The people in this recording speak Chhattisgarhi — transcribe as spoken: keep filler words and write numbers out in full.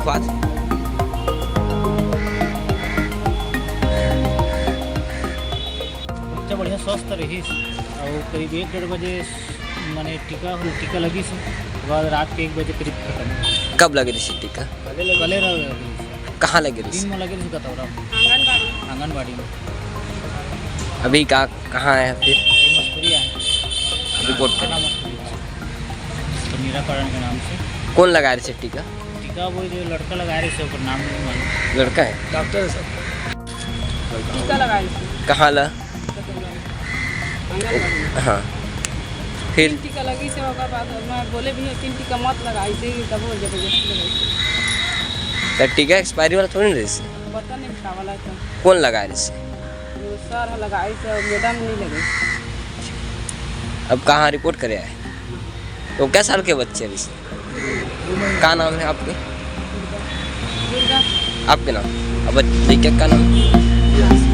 स्वाद। बच्चा बढ़िया स्वस्थ रहिस, अउ करीब एक डेढ़ बजे माने टीका, टीका लगिस, ओकर बाद रात के एक बजे करीब खतम। कब लगे रहिस टीका? कले लगिस। कहाँ लगे रहिस? दिन में लगे रहिस गतौरा में। आंगनबाड़ी। आंगनबाड़ी में। अभी का, कहाँ है फिर? ये मस्तूरी आए। रिपोर्ट कर। थाना मस्तूरी है। तो निराकरण के नाम से। कौन लगाए रहिस टीका? टीका वो जो लड़का लगाए रहिस, ओकर नाम नहीं मालूम। लड़का है? डॉक्टर है सर। टीका लगाए रहिस। कहाँ ला? आंगनबाड़ी में। हाँ। फिर? तीन टीका लगिस, ओकर बाद मैं बोले भी हँव, "तीन टीका मत लगा," अइसे ही तब वो जबरदस्ती लगाइस। तो टीका एक्सपायरी वाला थोड़ी ना रहिस? पता नहीं का वाला था। कौन लगाए रहिस? वो सर ह लगाइस, मैडम नहीं लगे। अब कहाँ रिपोर्ट करे आए? तो कै साल के बच्चे रहिस? का नाम है आपके? दुर्गा। आपके नाम? अब लइका का नाम?